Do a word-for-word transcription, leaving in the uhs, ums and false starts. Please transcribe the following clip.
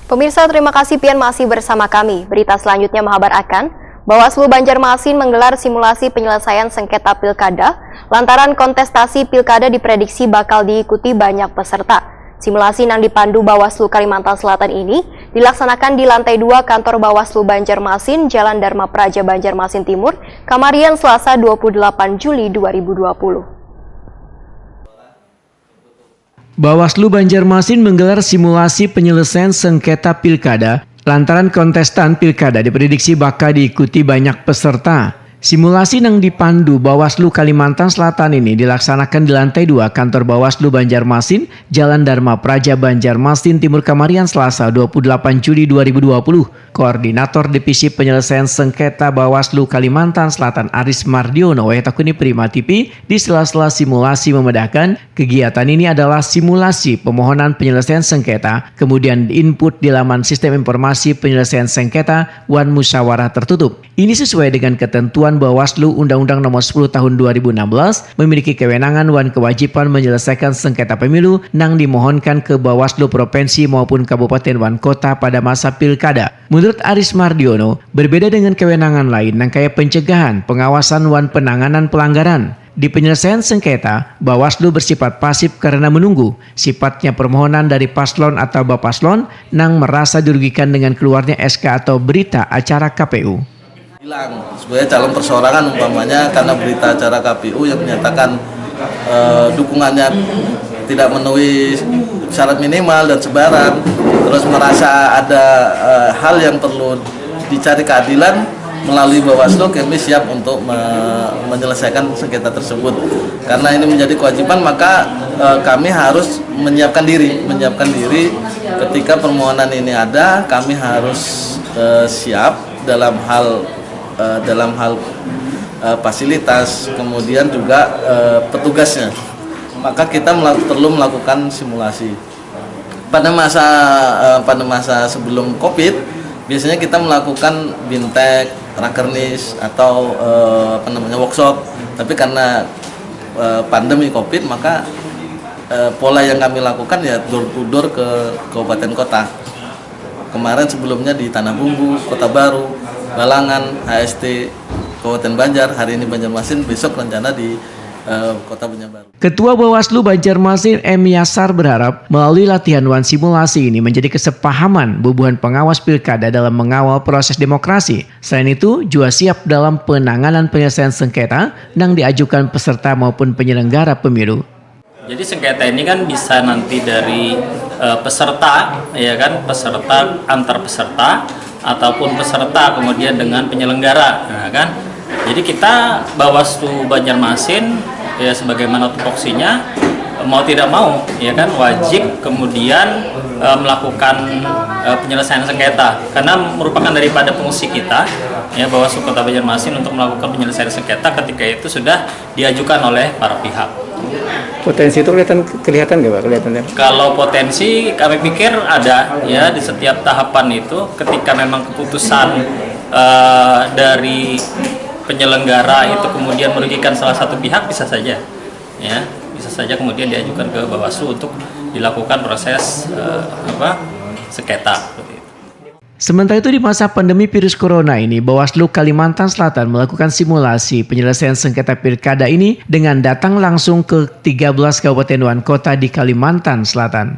Pemirsa, terima kasih pian masih bersama kami. Berita selanjutnya menghabar akan Bawaslu Banjarmasin menggelar simulasi penyelesaian sengketa pilkada lantaran kontestasi pilkada diprediksi bakal diikuti banyak peserta. Simulasi yang dipandu Bawaslu Kalimantan Selatan ini dilaksanakan di lantai dua kantor Bawaslu Banjarmasin, Jalan Dharma Praja Banjarmasin Timur, Kamarian Selasa dua puluh delapan Juli dua ribu dua puluh. Bawaslu Banjarmasin menggelar simulasi penyelesaian sengketa pilkada lantaran kontestan pilkada diprediksi bakal diikuti banyak peserta. Simulasi yang dipandu Bawaslu Kalimantan Selatan ini dilaksanakan di lantai dua kantor Bawaslu Banjarmasin, Jalan Dharma Praja Banjarmasin Timur Kamarian Selasa dua puluh delapan Juli dua ribu dua puluh. Koordinator Divisi Penyelesaian Sengketa Bawaslu Kalimantan Selatan Aris Mardiono wayah takuni Prima T V di sela-sela simulasi memedahkan kegiatan ini adalah simulasi pemohonan penyelesaian sengketa, kemudian input di laman sistem informasi penyelesaian sengketa wan musyawarah tertutup. Ini sesuai dengan ketentuan Bawaslu Undang-Undang Nomor sepuluh Tahun dua ribu enam belas memiliki kewenangan wan kewajiban menyelesaikan sengketa pemilu nang dimohonkan ke Bawaslu provinsi maupun kabupaten wan kota pada masa pilkada. Menurut Aris Mardiono, berbeda dengan kewenangan lain nang kaya pencegahan, pengawasan wan penanganan pelanggaran. Di penyelesaian sengketa, Bawaslu bersifat pasif karena menunggu sifatnya permohonan dari paslon atau bapaslon nang merasa dirugikan dengan keluarnya S K atau berita acara K P U. Hilang sebagai calon perseorangan umpamanya karena berita acara K P U yang menyatakan eh, dukungannya tidak memenuhi syarat minimal dan sebarang, terus merasa ada eh, hal yang perlu dicari keadilan melalui Bawaslu, kami siap untuk me- menyelesaikan sengketa tersebut. Karena ini menjadi kewajiban, maka eh, kami harus menyiapkan diri, menyiapkan diri ketika permohonan ini ada, kami harus eh, siap dalam hal eh, dalam hal eh, fasilitas, kemudian juga eh, petugasnya. Maka kita melak- perlu melakukan simulasi. Pada masa eh, pada masa sebelum COVID, biasanya kita melakukan bintek, rakernis, atau eh, apa namanya, workshop. Tapi karena eh, pandemi COVID, maka eh, pola yang kami lakukan ya door to door ke kabupaten kota. Kemarin sebelumnya di Tanah Bumbu, Kota Baru, Balangan, H S T, Kabupaten Banjar, hari ini Banjarmasin, besok rencana di eh, Kota Banjarbaru. Ketua Bawaslu Banjarmasin M Yasar berharap melalui latihan wan simulasi ini menjadi kesepahaman bubuhan pengawas pilkada dalam mengawal proses demokrasi. Selain itu, juga siap dalam penanganan penyelesaian sengketa yang diajukan peserta maupun penyelenggara pemilu. Jadi sengketa ini kan bisa nanti dari uh, peserta, ya kan, peserta antar peserta, ataupun peserta kemudian dengan penyelenggara, ya kan. Jadi kita Bawaslu Banjarmasin, ya, sebagaimana tupoksinya, mau tidak mau, ya kan, wajib kemudian uh, melakukan uh, penyelesaian sengketa karena merupakan daripada fungsi kita, ya, Bawaslu Kota Banjarmasin untuk melakukan penyelesaian sengketa ketika itu sudah diajukan oleh para pihak. Potensi itu kelihatan kelihatan nggak pak? Kelihatan ya? Kalau potensi kami pikir ada, ya, di setiap tahapan itu, ketika memang keputusan uh, dari penyelenggara itu kemudian merugikan salah satu pihak, bisa saja, ya, bisa saja kemudian diajukan ke Bawaslu untuk dilakukan proses uh, apa, sengketa. Sementara itu, di masa pandemi virus corona ini, Bawaslu Kalimantan Selatan melakukan simulasi penyelesaian sengketa pilkada ini dengan datang langsung ke tiga belas kabupaten wan kota di Kalimantan Selatan.